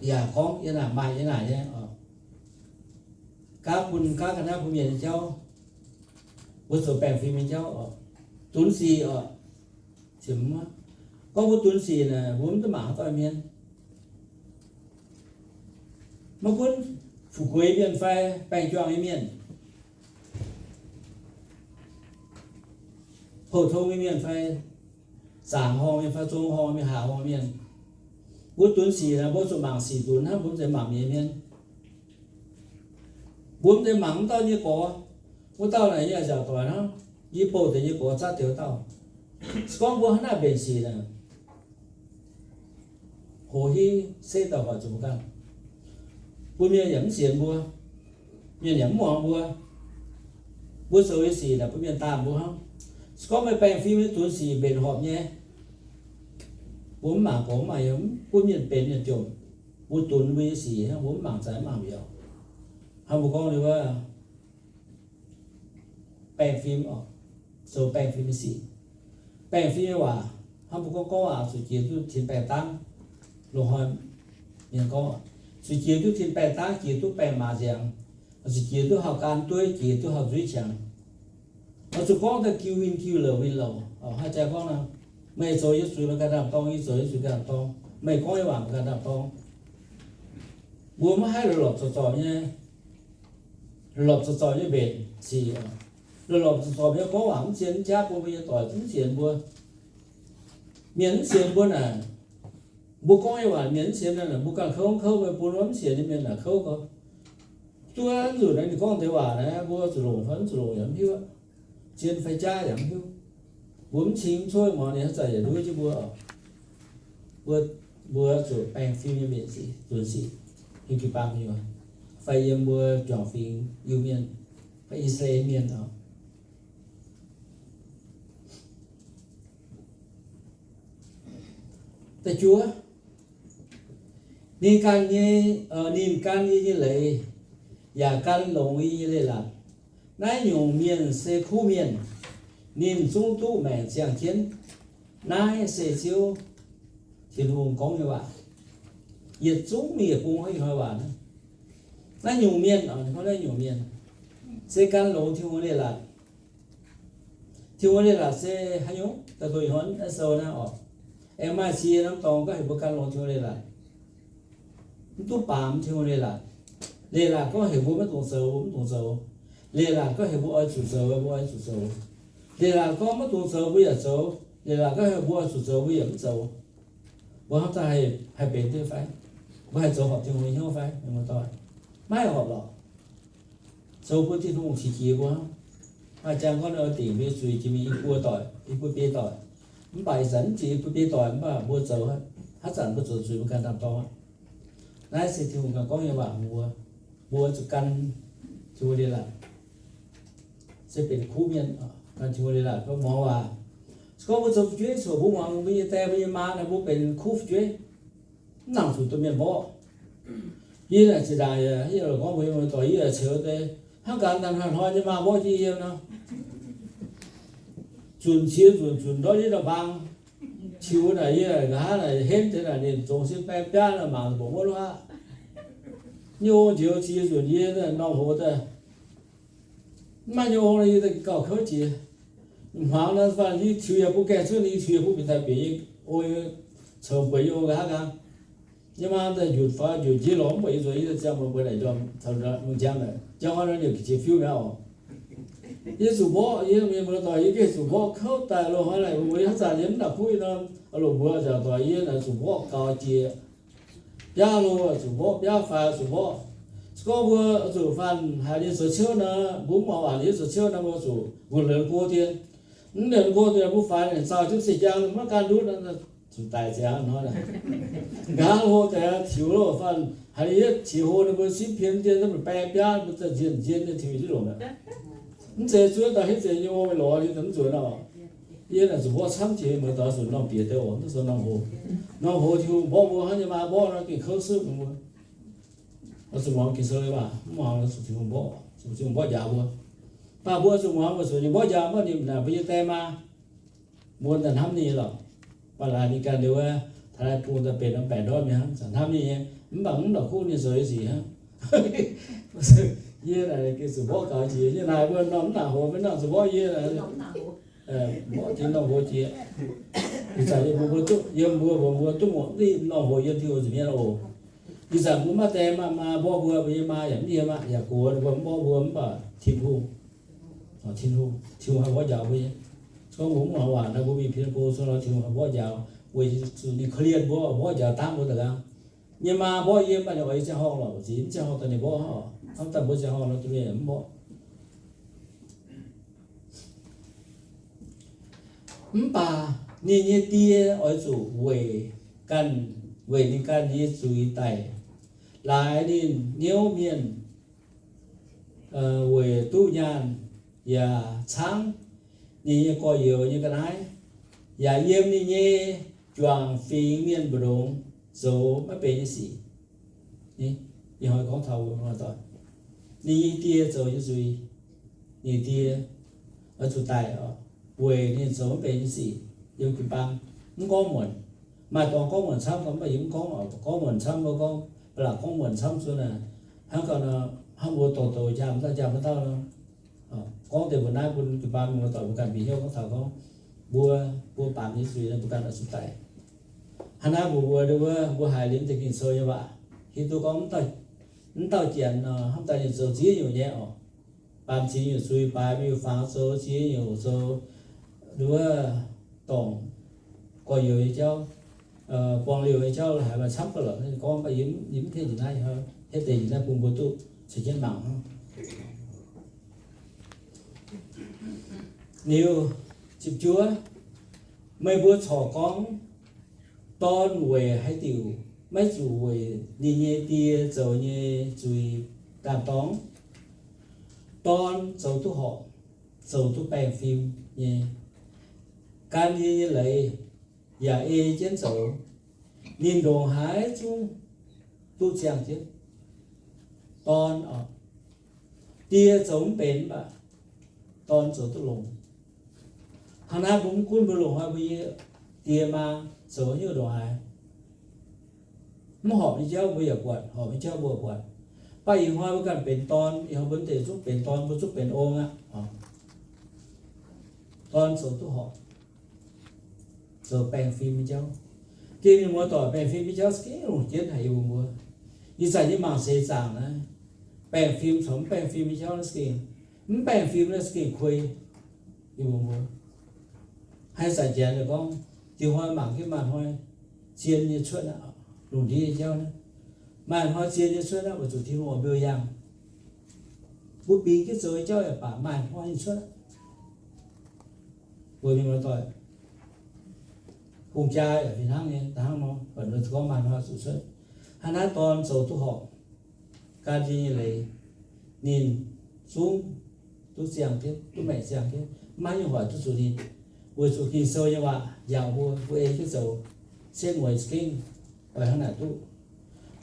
yaac gorngv yiem naaic, maaih yiem naaic nyei oc. gaav bun, gaav ga'naaiv bun mienh nyei jauv. Mbuo zoux baengh fim nyei jauv oc, dunx sic oc. Gorngv mbuo dunx sic naaic, mbuo mv duqv mangc haaix dauh mienh. Maiv gunv fu'jueiv mienh fai baengh juangc nyei mienh, pou-tong nyei mienh fai zaangc horngh mienh fai zong horngh mienh, haaz horngh mienh, mbuo dunx sic naaic, mbuo zuqc mangc sic dunx hnangv, mbuo mv zeiz mangc mi'aqv mienh. Mbuo mv zeiz mangc wuov dauh nyei gorx, wuov dauh naaic yie nziaauc doic hnangv, yie bouh deix nyei gorx zatv deix wuov dauh. Se gorngv mbuo hnangv naaic mbenc sic naaic, hoz hiuv setv dauh hoic zuqc mbuo ganh. Bun mienh yaac mv sienx mbuo, mienh yaac mv muangx mbuo. Mbuo zoux nyei sic naaic bun mienh daanh mbuo hnangv. Se gorngv meih baengh fim nyei dunx sic mbenc horpc nyei, mbuo mv mangc gorx mv mangc youz, mv gunv mienh benx mienh jomc, mbuo dunx mbuo nyei sic hnangv, mbuo mv mangc zaaix mv mangc mbiauz. Hnangv mbuo gorngv liuz wuov, baengh fim oc, zoux baengh fim nyei sic. Baengh fim nyei waac, hnangv mbuo gorngv gorngv waac zuqc jiex duqv tin-baengh dangv. Loz-hnoi mienh gorngv, zuqc jiex duqv tin-baengh dangv, jiex duqv baengh maaz nziangx, zuqc jiex duqv hauv gan dueiv, jiex duqv hauv nzuiv qangx. Oix zuqc gorngv daaih jiu win jiu, louc win louc. Haaix zanc gorngv nor, meih zoux yie zuiz, meih ganh ndaam-dorng, yie zoux yie zuiz ganh ndaam-dorng, meih gorngv nyei waac, meih ganh ndaam-dorng. Mbuo maiv haih lorpc zorpc zorpc nyei, lorpc zorpc zorpc nyei mbenc sic, lorpc zorpc zorpc nyei gorngv waac mv zien mv jaav bun mbuo nyei doic mv sienx mbuo. Mienh mv sienx mbuo naaic, mbuo gorngv nyei waac mienh mv sienx naaic, mbuo ganh kouv kouv, meih bun wuov mv sienx nyei mienh naaic kouv gau. Duqv nzunc naaiv ninh gorngv deix waac naaiv, mbuo zuqc longc fai mv zuqc longc yaac mv hiuv, zien fai jaav yaac mv hiuv. Mbuo mv cing mv cuotv muangx ninh haaix zanc yaac nduov jienv mbuo. Mbuo, mbuo zuqc baengh fim nyei mbenc sic, dunx sic, hingh jiu-baang nyei, fai yiem mbuo juangc fingx Iu-Mienh fai I^saa^laa^en Mienh oc. Da'juov, ninh gan nyei, ninh gan yie nyei leiz, yaac gan longx yie nyei leiz-latc. Naaiv nyungc mienh se kuv mienh, ninh zungv duqv maengc ziangh jienv. Naaiv se Ziouv Tin-Hungh gorngv nyei waac. Yietc zungv mingh yietc bung hnoi waac naaiv. Naaiv nyungc mienh, naaiv nyungc mienh se gan longx Tin-Hungh leiz-latc. Tin-Hungh leiz-latc se haaix nyungc? Daaih doix hnoi naaiv sou naaiv oc. Aengx maaih ziex norm dorngx gorngv heuc mbuo gan longx Tin-Hungh leiz-latc. Mv duqv baamz Tin-Hungh leiz-latc. Leiz-latc gorngv heuc mbuo maiv dungx zoux, mbuo mv dungx zoux. Leiz-latc gorngv heuc mbuo oix zuqc zoux, mbuo oix zuqc zoux. Leiz-latc gorngv maiv dungx zoux, mbuo yaac zoux. Leiz-latc gorngv heuc mbuo oix zuqc zoux, mbuo yaac mv zoux. Mbuo hnamv daaih haih benx duqv fai? Mbuo haih zoux horpc Tin-Hungh nyei hnyouv fai? Maiv horpc lorqc. Zoux bun Tin-Hungh qiex jiez mbuo. Maaih jangx gorngv ninh oix dingc mbuo nyei zuiz jiex mingh i buo doic, i buo biei doic. Mv baac ih zanc mv jiex i buo biei doic, mv baac mbuo zoux, haaix zanc mbuo zoux zuiz mbuo ganh ndaam-dorng aqv. Naaiv se Tin-Hungh ganh gorngv nyei waac mbuo. Mbuo zuqc gan Tin-Hungh leiz-latc, se benx kuv mienh, gan Tin-Hungh leiz-latc gorngv muangx waac. Se gorngv mbuo zoux fu'jueiv coc mbuo muangx mbuo nyei die mbuo nyei maa naaic, mbuo benx kuv fu'jueiv, mv nangc zuqc domh mienh mborqv. Yie naaic zinh ndaangc yie gorngv mbuo nyei muoz-doic, yie ceux deix hnangv gaax, daaih hnoi-hnoi nyei maa mborqv jienv yie nor. Zunc qiex nzunc zunc ndortv yie ndau-mbaang. Tiux naaic yie nqa'haav naaic henv deix naaic ninh zongx sin baeng biaav naaic mangc mbuoqc wuov luqv aqv. Nyei ong njoux qiex nzunc yie norm hoz daaih. Mv maaih nyei ong nor yie daaih gauh kouv jiex. Hmuangx nor fai yie tiux yaac bun gaengh cuotv, yie tiux yaac bun bieqc daaih bieqc nyei ong, coux bueix nyei ong nqa'haav nqaang. Nyei maa daaih njunc faaux njunc njiec lorz mv buatc yie nzueic, ziangh muonz bueix naaic ndorm taux mungh njang naaic, jangv hnoi nor ninh jiex fiuv mi'aqv oc. Yie zuqc mborqv, yie mienh muoz-doic, yie gengh zuqc mborqv kouv daaih loz-hnoi naaic, mbuo yie haaix zanc yie mv nangc kuv yie nor, loz-mbuox nziaauc doic yie naaic zuqc mborqv gaux jiex. Biaav loz zuqc mborqv, biaav faix zuqc mborqv. Se gorngv mbuo zuqc faanh haiz ninh zoux ciouv nor, mbuo mv muangx waac ninh zoux ciouv nor, mbuo zuqc nqox liemh go dien. Mv liemh go dien mbuo faix ninh zauh jienv se jang maiv gan ndutv, zuqc daic ziangx hnoi naaic. Nqa'haav hlo deix tiux loh faanh haiz ninh yietv qiex hlo ninh mbuo simv pien dien, mv baeng biaav mbuo za'nzien nzien nyei tiux jienv longc aqv. Mv zeiz zuov daaih hitv zeiz nyei o mingh lorz ninh mv nzuonx oc. Yie naaic zuqc mborqv camv jiex muoz-doic, zuqc norm bieqc deix oc, mv zuqc norm hoz. Norm hoz Tin-Hungh mborqv mbuo hnangv nyei maa mborqv nor gengh kouv suqv mbuo. Oix zuqc muangx Ging-Sou nyei waac, mv muangx zuqc Tin-Hungh mborqv, zuqc Tin-Hungh mborqv njaaux mbuo. Mv baac mbuo oix zuqc muangx weic zuqc ninh mborqv njaaux mv baac ninh naaic mbuo nyei die maa, mbuo daaih hnamv ninh nyei lorqc. Mv baac laaix ninh ganh liuz wuov, taux naaiv bung daaih benx norm baeqc ndortv mingh hnangv, hnamv ninh nyei, mv baac mv la'kuqv ninh zoux nyei sic hnangv. Yie naaic gengh zuqc mborqv gaux jiex. Yie naaic mbuo norm mv nangc hoz, maiv nangc zuqc mborqv yie. Mborqv jiex norm hoz jiex. Ih zanc yie mbuo, mbuo duqv, yiem mbuo, mbuo, mbuo duqv muoqc mv norm hoz yiem Tin-Hungh nzuonx mienh oc. Ih zanc mbuo maiv deix maa, maa mborqv mbuo, mbuo nyei maa yaac mv yiem aqv, yaac gox mbuo mv mborqv mbuo, mv baac Tin-Hungh, Tin-Hungh, Tin-Hungh haih mborqv njaaux mbuo nyei. Gorngv mbuo mv muangx waac nor, mbuo mingh pien go, so nor Tin-Hungh haih mborqv njaaux, weic zuqc ninh korv-lienh mbuo, mborqv njaaux dangv mbuo daaih nqaang. Nyei maa mborqv yie, mv baac ninh oix yie ziangh horngh lorqc, zic mv ziangh horngh daaih ninh mborqv hnangv oc. Hnamv daaih mbuo ziangh horngh nor, duqv mienh mv mborqv. Mv baac ninh nyei die oix zuqc weic ganh, weic ninh ganh nyei zuiz daic, laaix ninh niouv mienh weic duqv nyaanh yaac caangv ninh nyei gorx-youz nyei ga'naaiv, yaac yiem ninh nyei juangc fingx mienh mbu'ndongx zoux maiv benx nyei sic. Ih hnoi gorngv taux, ninh nyei die zoux nyei zuiz, ninh die oix zuqc daic weic ninh zoux maiv benx nyei sic yiem jiu-baang. Mv gorngv muonc, maaih dorngx gorngv muonc camv, mv baac yie mv gorngv oc. Gorngv muonc camv, mbuo gorngv ba'laqc gorngv muonc camv zuqc naaic, hnangv gauh nor, hnangv mbuo dorh douz njaam dauh njaam dauh nor, gorngv deix mbuo naaiv bun jiu-baang mienh muoz-doic mbuo ganh mbienx hnyouv gorngv taux gorngv mbuo, mbuo baamz nyei zuiz nor mbuo ganh oix zuqc daic. Hnangv naaiv mbuo, mbuo, mbuo haiz liuz deix Ging-Sou nyei waac, hiuv duqv gorngv mv dauh janx nor hnamv daaih ninh zoux ziex nyungc nyei oc. Baamz ziex nyungc zuiz, baaix nyungc fangx zoux, ziex nyungc zoux, nduov, dorngc gorx-youz nyei jauv, buang liouh nyei jauv, haiz maaih camv gauh lorqc. Gorngv mv baac yie mv, yie mv hietv njiec naaiv, hietv deix njiec naaiv bun mbuo duqv caux jienv mangc. Liuz, ziepc juov, meih mbuo corc gorngv, dorn weic haaix diuc maiv zuqc weic ninh nyei die zoux nyei zuiz ndaam dorngx? Dorn zoux duqv horpc, zoux duqv baengh fim nyei. Gan nyei leiz yaac ei jienv zoux. Ninh ndongc haaix zungv duqv ziangh jienv. Dorn oc, die zoux mv benx mv baac dorn zoux duqv longx. Hnangv naaiv mbuo mv gunv mbuo loz-hnoi mbuo nyei die maa zoux haaix nyungc ndongc haaix, mv horpc nyei jauv mbuo yaac buatc, horpc nyei jauv mbuo yaac buatc. Mv baac ih hnoi mbuo ganh benx dorn, ih hnoi mbuo deix zungv benx dorn, mbuo zungv benx ong aqv. Dorn zoux duqv horpc, zoux baengh fim nyei jauv. Gengh mienh muoz-doic, baengh fim nyei jauv se gengh longc jienv haic yie mbuo. Ih zanc yie mangc seix zaangc naaiv, baengh fim caux mv baengh fim nyei jauv naaiv se gengh, mv baengh fim naaiv se gengh kuei yie mbuo. Haaix zanc janx gorngv, diuh hnoi mangc jienv maaih hnoi zien nyei cuotv aqv, lungh ndiev nyei jauv naaiv. Maaih hnoi zien nyei cuotv aqv, weic zuqc Tin-Hungh oix mbiouh yangh. Mbuo bingx jienv zoux nyei jauv yaac baac maaih hnoi nyei cuotv aqv. Mbuo mienh muoz-doic, hungh jaa yaac fih hnangv nyei, hnangv nor, gorngv maaih hnoi zuqc cuotv. Hnangv naaiv dorn zoux duqv horpc, gan nyei leiz, ninh zungv duqv ziangh jienv, duqv maengc ziangh jienv, maiv nyungc hoic duqv zuqc ninh. Weic zuqc Ging-Sou nyei waac njaaux mbuo, mbuo ei jienv zoux, setv mueiz za'gengh oix hnangv naaic duqv.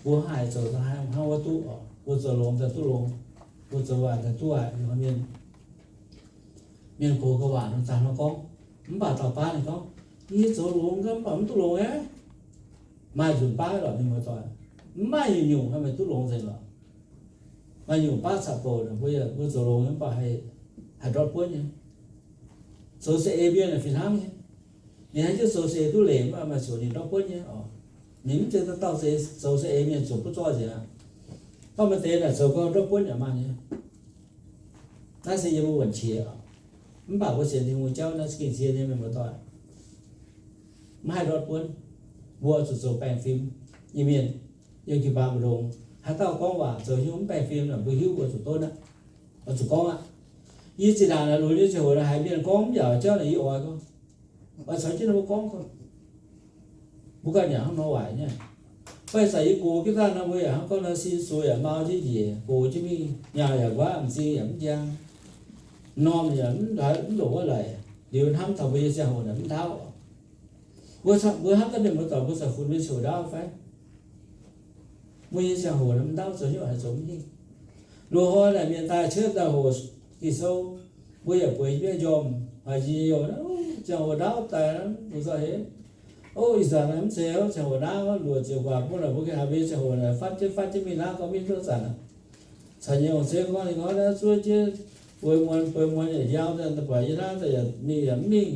Mbuo haih zoux hnangv wuov duqv oc. Mbuo zoux longx daaih duqv longx, mbuo zoux waaic daaih duqv waaic. Mienh, mienh gox gauh waac nor, zaangc nor gorngv, mv baac dauh baav ninh gorngv, yie zoux longx gau, mv baac mv duqv longx aqv. Maaih nzunc baav lorqc, mienh muoz-doic, mv maaih nyungc-nyungc haih meih duqv longx nzengc lorqc. Maaih nyungc baav caqv-bouc naaic, mbuo yaac, mbuo zoux longx nyei mv baac haih, haih ndortv buonv nyei. Zoux saeng-eix mienh fih hnangv nyei. Ninh haih jienv zoux saeng-eix duqv leiz, mv baac maaih ziouc ninh ndortv buonv nyei oc. Ninh mv zeiz dauh dauh zoux saeng-eix mienh ziouc butv zorqv nzengc aqv. Mv baac maaih deix naaic zoux gau ndortv buonv yaac maaih nyei. Naaiv se yiem mbuo wuonc qiex oc. Mv baac mbuo sienx Tin-Hungh jauv naaiv se gengh zien nyei, mienh muoz-doic. Mv haih ndortv buonv. Mbuo zuqc zoux baengh fim nyei mienh, yiem jiu-baang mbu'ndongx. Haaix dauh gorngv waac zoux hnyouv mv baengh fim naaic, mbuo hiuv mbuo zuqc donv aqv, oix zuqc gorngv aqv. Yie zinh ndaangc naaic lunx nyei ziangh hoc naaic haiz mienh gorngv mv yaac jauv naaic, yie oix gorngv, oix caux jienv ninh mbuo gorngv gorngv. Mbuo ganh yaac hnangv nor waaic nyei. Fai zanc yie gox jienv daaih nor, mbuo yaac hnangv gorngv nor, sin sux yaac mau jienv njiec, gox jienv mingh, nyaauc yaac nquaqv, m'zing yaac mv njang, m'normh yaac mv longc wuov laic. Liuz hnamv taux mbuo nyei ziangh hoc naaic mv ndaauv. Mbuo, mbuo hnamv daaih mienh muoz-doic mbuo caux funx mienh ziouc ndaauv fai? Mbuo nyei ziangh hoc naaic mv ndaauv, zoux hnyouv haiz zoux mv hingh. Loz-hnoi naaic mienh daaih cuotv daaih hoc Ging-Sou, mbuo yaac bueix jienv njormh, haiz njormh naaic, ziangh hoc ndaauv daaih, mbuo za'eix, o, ih zanc naaic mv zeiz ziangh hoc ndaauv, luoqc ziepc guaax bun naaic mbuo gengh haiz mbuo nyei ziangh hoc naaic fatv jienv fatv jienv mingh naaiv gorngv mingh duqv zanc aqv. Caux nyei ong-zeiv gorngv, ninh gorngv naaiv zuov jienv bueix muonz, bueix muonz yaac njau, buatc yie naaiv daaih yaac mingh yaac mv mingh.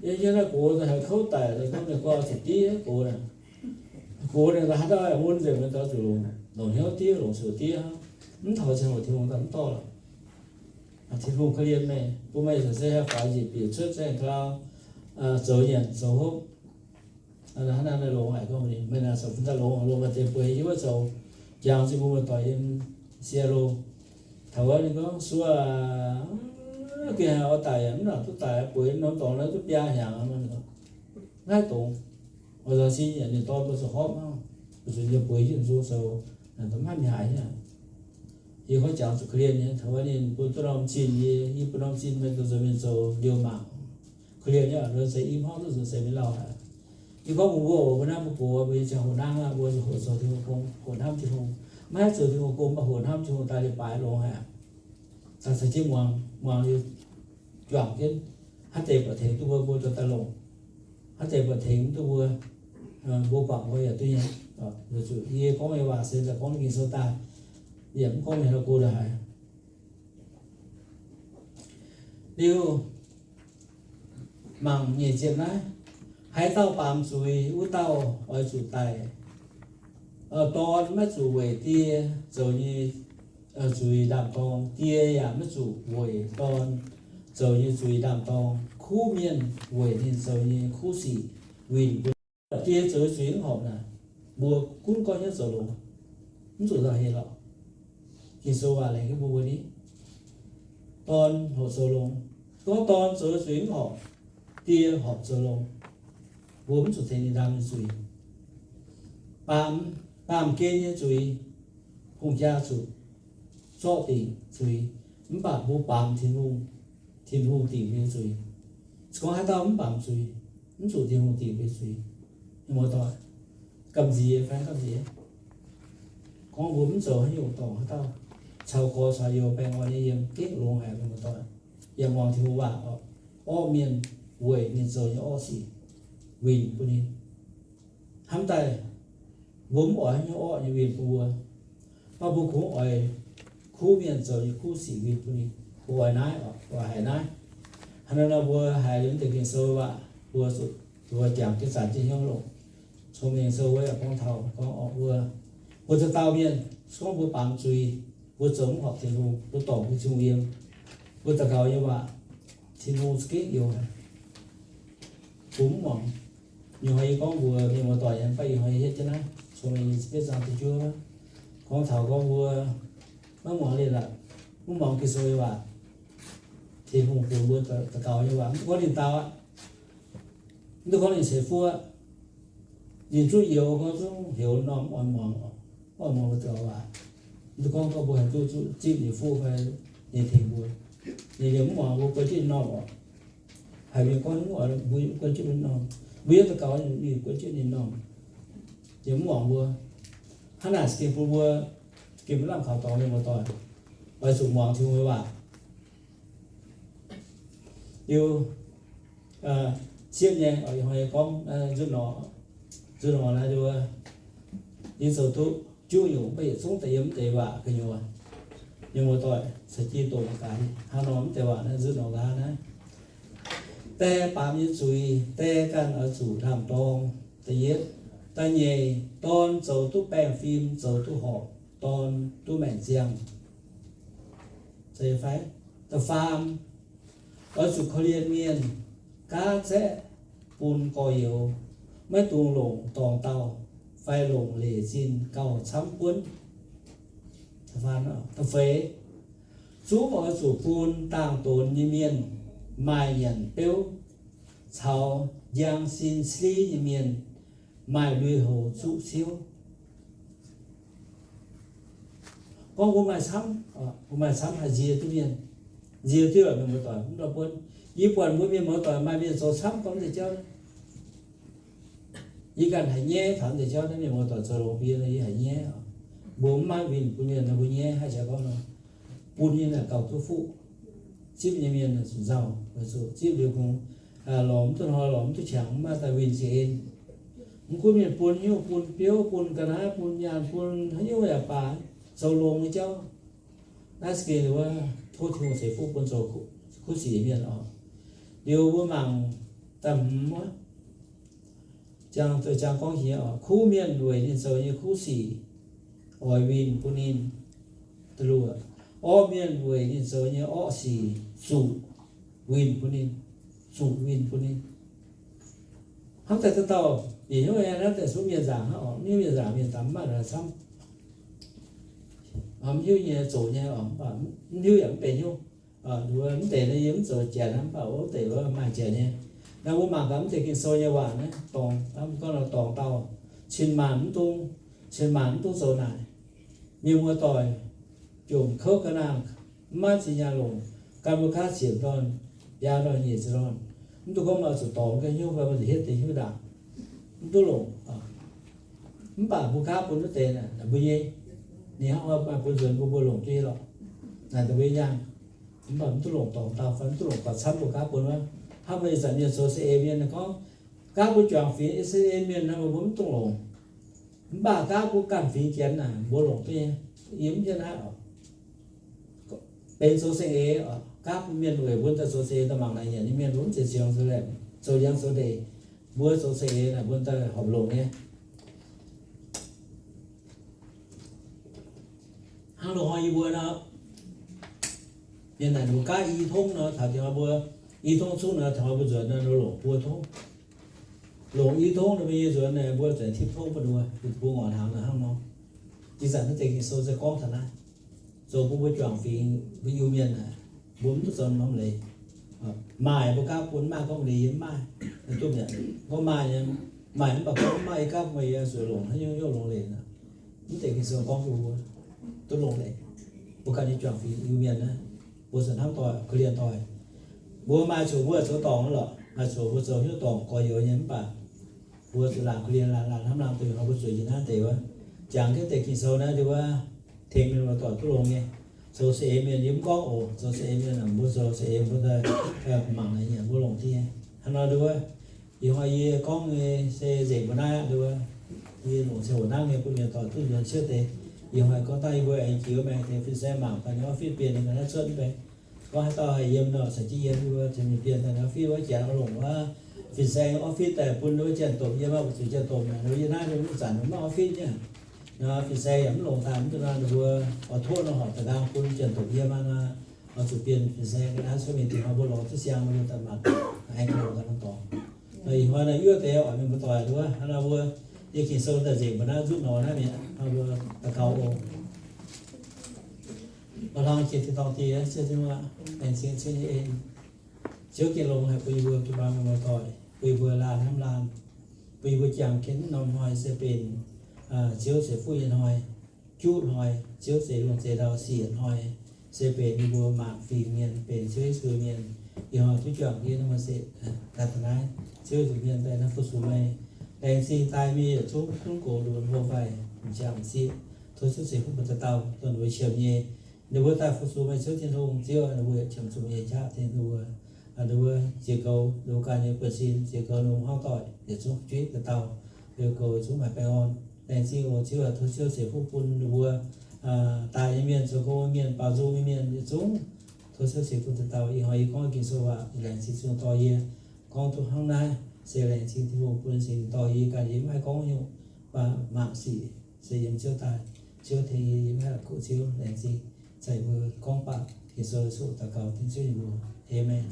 Yie yiem naaiv gox daaih haih kouv daic, gorngv ninh gorngv zuqc diev gox naaic. Gox ninh haaix dauh mun nzengc, meih gaux zuqc longc hnyouv diev, longc siouc diev hnangv. Mv taux ziangh hoc Tin-Hungh daaih mv dorh lorqc. Tin-Hungh korv-lienh meih, bun meih se haih faaux njiec bieqc cuotv zaeng ga'naaiv, zoux nyanc zoux hopv. Hnangv naaiv longx haic, gorngv meih naaic zoux bun daaih longx, longx maaih deix bueix yie wuov zoux, jangx zinh mbuo muoz-doic yiem Seattle. Taux wuov ninh gorngv suov aac, gengh haiz oix daic yaac mv nangc duqv daic, bueix norm dorngx naaiv duqv biaa hnyangx. Naaiv dongz oix nzaaux sin yaac ninh dorn mbuo zoux hopv hnangv, zuqc ninh bueix jienv nzung zoux, maiv haaix nyungc. Yie gorngv jangx zuqc korv-lienh nyei, taux wuov ninh bun duqv norm zinh yie, yie bun norm zinh meih zoux mienh zoux liouh mangc. Korv-lienh nyei, nzuonx seix i hmuangv duqv nzuonx seix mingh lauh haic. Yie gorngv mbuox mbuo oc, mbuo naaiv mbuo gox, mbuo yiem ziangh hoc nangv aqv, mbuo zuqc hoqc zoux Tin-Hungh gong, hoqc hnamv Tin-Hungh. Maiv haih zoux Tin-Hungh gong, mv baac hoqc hnamv Tin-Hungh daaih leiz-baaix longx haic. Caux caux jienv muangx, muangx liuz juangc jienv, haaix deix buatc tengx duqv mbuo, mbuo dorh daaih longc. Haaix deix buatc tengx mv duqv mbuo, mbuo guangc mbuo yaac duqv nyei. Weic zuqc yie gorngv nyei waac se daaih gorngv Ging-Sou daaih, yaac mv gorngv mienh nor go ndongc haaix. Liuz, mangc nyeic ziepc naaiv, haaix dauh baamz zuiz, wuov dauh oix zuqc daic. Dorn maiv zuqc weic die zoux nyei zuiz ndaam-dorng, die yaac maiv zuqc weic dorn zoux nyei zuiz ndaam-dorng. Kuv mienh weic ninh zoux nyei kuv sic winh bun. Die zoux nyei zuiz mv horpc naaic, mbuo gunv gorngv hnyouv zoux longx, mv zuqc nzauh heix lorqc. Ging-Sou waac laengz jienv mbuo mbuo ni, dorn horpc zoux longx. Gorngv dorn zoux nyei zuiz mv horpc, die horpc zoux longx. Mbuo mv zuqc tengx ninh ndaam nyei zuiz. Baamz, baamz gen nyei zuiz, hungh jaa zuqc zorqv dingc zuiz, mv baac mbuo baamz Tin-Hungh, Tin-Hungh dingc mbuo nyei zuiz. Se gorngv haaix dauh mv baamz zuiz, mv zuqc Tin-Hungh dingc mbuo nyei zuiz. Mienh muoz-doic, gamh nziex fai gamh nziex? Gorngv mbuo mv zoux haaix nyungc dorngc haaix dauh, caux gorx caux youz baengh orn nyei yiem gengh longx haic, mienh muoz-doic. Yaac muangx Tin-Hungh waac oc. Orqv mienh weic ninh zoux nyei orqv sic winh bun ninh. Hnamv daaih, mbuo mv oix haaix nyungc orqv nyei winh bun mbuo, mv baac mbuo kungx oix kuv mienh zoux nyei kuv sic winh bun ninh. Mbuo oix naaiv oc, mbuo haiz naaiv. Hnangv naaiv nor mbuo haiz liuz naaiv deix Ging-Sou waac, mbuo zuqc, mbuo jangx jienv zanc jienv hnyouv longc. Cong-Mengh Sou wuov yaac gorngv taux gorngv orqc mbuo, mbuo dauh dauh mienh, se gorngv mbuo baamz zuiz, mbuo zoux mv horpc Tin-Hungh, mbuo dorngc mbuo Tin-Hungh yiem, mbuo daux gaux nyei waac, Tin-Hungh za'gengh youx haic. Mbuo mv muangx. Ih hnoi yie gorngv mbuox mienh muoz-doic nyei, mv baac ih hnoi yie hietv jienv naaiv Cong-Mengh nyei ziepc betv zaang da'juov, gorngv taux gorngv mbuo maiv muangx ninh aqv, mv muangx Ging-Sou nyei waac. Tin-Hungh bun mbuo daux gaux nyei waac mv duqv gorngv ninh dau aqv, mv duqv gorngv ninh ceix fuqv aqv. Ninh zungv youx gorngv zungv heuc norm mv oix muangx, mv oix muangx mbuo daux gaux waac. Mv duqv gorngv gorngv mbuo haih duqv zipv ninh fuqv fai ninh tengx mbuo. Ninh liemh mv muangx mbuo guei jienv ninh normh oc. Haiz mienh gorngv mv oix mbuo guei jienv mbuo normh, mbuo yiem daux gaux ninh guei jienv ninh normh. Liemh mv muangx mbuo. Hnangv naaic se gengh bun mbuo gengh maiv lamh kaux dorngx mienh muoz-doic. Oix zuqc muangx Tin-Hungh nyei waac. Liuz, siepv nyei, ih hnoi gorngv nzunc nor, nzunc nor naaiv nduov, yie zoux duqv juqv nyungc, mv baac yietc zungv daaih yiem mv deix waac gu'nyuoz. Mienh muoz-doic caux jiu dongh gaax hnangv nor mv deix waac naaiv nzunc nor gaax naaiv. Die baamz nyei zuiz, die ganh oix zuqc ndaam-dorng. Da'yietv, da'nyeic, dorn zoux duqv baengh fim, zoux duqv horpc, dorn duqv maengc ziangh. Da'faam, oix zuqc korv-lienh mienh, gaav zaeqv bun gorx-youz, maiv dungx longc dorngx dauh fai longc leic zinh gauh camv buonv. Da'feix, zungv oix zuqc bun dangh donx nyei mienh maaih nyanc beuv, caux njang sin sliv nyei mienh maaih lui-houx zuqv siouv. Gorngv mbuo maaih camv, mbuo maaih camv haih nzie duqv mienh, nzie duqv mienh muoz-doic mv ndortv buonv. Yie buatc mbuo mienh muoz-doic maaih mienh zoux camv gorngv mv deix jauv. Yie ganh haiz nyaiv taux mv deix jauv naaiv mienh muoz-doic zoux longx bun yie nor, yie haiz nyaiv. Mbuo mv maaih winh bun mienh nor, mbuo nyaiv haaix jaax gorngv nor, bun nyei naaic gauh duqv fuqv. Zipv nyei mienh zuqc nzauh, weic zuqc zipv liuz kungx lorz mv duqv hnoi, lorz mv duqv qangx, mv maaih daaih winh ziex en. Mv gunv mienh bun nyungc, bun biouv, bun ga'naaiv, bun nyaanh, bun haaix nyungc yaac baac, zoux longx nyei jauv. Naaiv se gengh wuov tov Tin-Hungh ceix fuqv bun zoux kuv sic mienh oc. Liuz mbuo mangc da'hmz wuov, jang, jang gorngv hniev oc. Kuv mienh weic ninh zoux nyei kuv sic oix winh bun ninh. Da'luoqc, orqv mienh weic ninh zoux nyei orqv sic zuqc winh bun ninh, zuqc winh bun ninh. Hnamv daaih dauh dauh bieqc hnyouv nyei, hnamv daaih zungv mienh nzaangc hnangv oc. Mv hiuv mienh nzaangc mienh daaih mv maaih camv. Mv hiuv nyei zoqc nyei oc, mv baac mv hiuv yaac mv benx hnyouv. Mv deix naaiv yie mv zoux janx aqv, mv baac wuov deix wuov maaih janx nyei. Naaiv mbuo mangc gaax mv deix Ging-Sou nyei waac naaiv, dorngx, mbuo gorngv nor dorngx dauh, cin-maanc mv dungx, cin-maanc mv dungx zoux naaic. Mienh muoz-doic jomc kouv ga'naanh, mv maiv zinh nyaanh longc, gan mbuo gaav ziepc ndorn, biaa ndorn, nyic ziepc ndorn, mv dungx gorngv maaih zuqc dorngx ga'hnyouv fai maaih zuqc hietv deix hnyouv ndaangc, mv duqv longc. Mv baac mbuo gaav bun wuov deix naaic mbuo nyei, ninh hnangv maaih bun nzuonx mbuo, mbuo longc duqv nyei lorqc. Naaic dongh mbuo nyei nyaanh, mv baac mv duqv longc dorngx dauh fai mv duqv longc gauh camv mbuo gaav bun wuov. Hnangv mbuo ih zanc mienh zoux C E mienh gorngv, gaav bun juangc fingx Israel mienh nor, mbuo mv dungx longc. Mv baac gaav bun ganh fingx Janx naaic mbuo longc duqv nyei. Yie mv hiuv naaiv oc. Benx zoux saeng-eix oc, gaav bun mienh weic mbuo daaih zoux saeng-eix daaih mangc naaic nyanc nyei mienh, mbuo mv zeiz ziangx zoux laengc, zoux njang zoux ndeic. Mbuo zoux saeng-eix naaic mbuo daaih horpc longc nyei. Hnangv loz-hnoi yie mbuo nor, mienh naaic ninh mbuo gaav i tongv nor, taux tengx mbuo i tongv zungv nor, taux mbuo nzuonx nor, ninh mbuo longc buo tongv. Longc i tongv nor, mbuo nyei nzuonx naaic mbuo zuqc tipv tongv bun ninh mbuo, mbuo ngorc hnaangx nor hnangv nor. Ih zanc naaiv deix Ging-Sou se gorngv taux naaiv, zoux bun mbuo juangc fingx mbuo Iu-Mienh naaic, mbuo mv duqv zoux norm leiz. Maaih mbuo gaav bun, maaih gorngv leiz yie mv maaih, duqv mi'aqv. Gorngv maaih nyei, maaih mv baac gorngv mv maaih yie gaav bun meih, yie zuqc longc haaix nyungc nyungc longc leiz nor. Mv deix Ging-Sou gorngv bun mbuo duqv longc leiz, mbuo ganh nyei juangc fingx Iu-Mienh naaiv, mbuo zuqc hnamv doic, korv-lienh doic. Mbuo maaih zuqc mbuo zoux dorngc lorqc, maaih zuqc mbuo zoux hnyouv dorngc gorx-youz nyei, mv baac mbuo zuqc laangc korv-lienh, laangc, laangc hnamv, laangc duqv, mbuo zuqc yiem naaiv deix wuov, jangx jienv deix Ging-Sou naaiv wuov, tengx mienh muoz-doic duqv longx nyei. Zoux saeng-eix mienh yie mv gorngv oc, zoux saeng-eix mienh mbuo zoux saeng-eix mbuo daaih mangc naaic nyanc mbuo longc dieh. Hnangv nor nduov, ih hnoi yie gorngv nyei se nzengc mbuo naaiv aqv nduov. Yie longc ziangh hoc hnangv nyei bun mienh doic duqv nzuonx ciouv deix. Ih hnoi gorngv dangh yie mbuo aengx jiex mingh tengx fin-saeng mangc gaax ninh office bienh ninh ga'naaiv cuotv mv bei. Gorngv haaix dauh haih yiem nor, caux jienv yiem, yie mbuo tengx mingh bienh daaih ninh office wuov janx oix longc wuov fin-saeng office daaih bun wuov janx-domh yiem aqv, mbuo zuqc janx-domh naaic, yie naaiv mv zanc mv maaih office nyei. Nor fin-saeng yaac mv longc daaih, mv dungx nor ninh mbuo oix tov nor horpc da'nqaang bun janx-domh yiem aqv nor, oix zuqc bienh fin-saeng ga'naaiv cuotv mingh dingc hnoi mbuo lorz duqv siang nor mbuo daaih mangc aengx longc gaax norm dorngx. Ih hnoi naaic yuov deix oix mienh muoz-doic nduov, hnangv nor mbuo yiem Ging-Sou daaih nzengc mbuo naaiv nzutv nor naaiv mi'aqv, nor mbuo daux gaux oc. Oix hlang jiex tin-dorngh dieh, Ziouv Tin-Hungh aac, laengz zingh Ziouv nyei en. Ziouv gengh longx haic bun yie mbuo jiu-baang mienh muoz-doic, bun yie mbuo laanh hnamv laanh, bun yie mbuo jangx jienv norm hnoi se benx Ziouv ceix fuqv nyei hnoi, juqv hnoi, Ziouv zeix lungh zeix ndau siec hnoi, se benx yie mbuo mangc fingx mienh, benx Ziouv Yesu mienh. Ih hnoi duqv juangc yie nor se daaih taux naaiv, Ziouv nzunc mienh daaih naaiv fu-sux meih. Laengz zingh daaih mingh yietc zungv zungv gox lunx hlo faix, m'jangc m'sieqv, tov Ziouv ceix fuqv bun dauh dauh dongh ninh mbuo qiemx nyei. Ninh mbuo daaih fu-sux meih Ziouv Tin-Hungh, Ziouv ninh mbuo yietc qiemx zuqc meih nyei qaqv tengx ninh mbuo, ninh mbuo ziex goux ninh mbuo ganh nyei buonv-sin, ziex goux ninh mbuo hmuangv doic yietc zungv fu'jueiv dauh dauh, ziex goux zungv maaih baengh orn. Laengz zingh oc Ziouv aac, tov Ziouv ceix fuqv bun ninh mbuo daaih nyei mienh, zoux gong nyei mienh, baaux nzung nyei mienh yietc zungv. Tov Ziouv ceix fuqv dauh dauh. Ih hnoi yie gorngv Ging-Sou waac, laengz zingh Ziouv dorh yie gorngv duqv hnangv naaiv, se laengz zingh Tin-Hungh bun cing dorh yie ganh, yie mv haih gorngv nyungc, mangc sic se yiem Ziouv daaih. Ziouv tengx yie, yie mv haih la'kuqv Ziouv. Laengz zingh zai mbuo gorngv baac Ging-Sou cuqv daux gaux dengv Ziouv nyei mbuox. Aamen.